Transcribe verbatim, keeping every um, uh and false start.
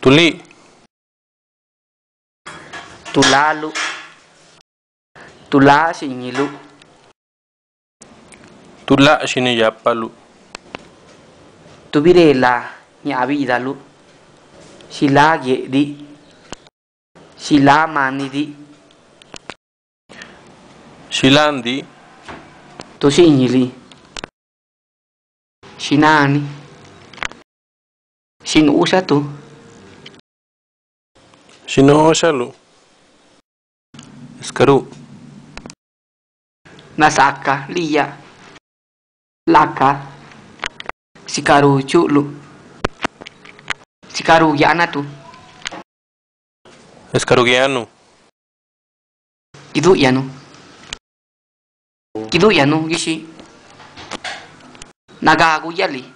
Tu lii. Tu láluꞌ. Tu láꞌ xhiiñiluꞌ. Tu láꞌ xi neyápaluꞌ. Tu birelá ñaa biidaluꞌ. Xi lá guieꞌ diꞌ. Xi lá maniꞌ diꞌ. Xi lá ndiꞌ. Tu xhiiñiꞌ lii. Xi nani. Xi nuuxatu. Xi nuuxaluꞌ. Escaruꞌ. Nasaaca lii yaꞌ. Laaca sicarú chuꞌluꞌ. Sicarú guiaanatu. Escaruꞌ guiaanu. Guiduꞌyanu. Guiduꞌyanu guixi. Nagaguꞌ yaꞌ lii.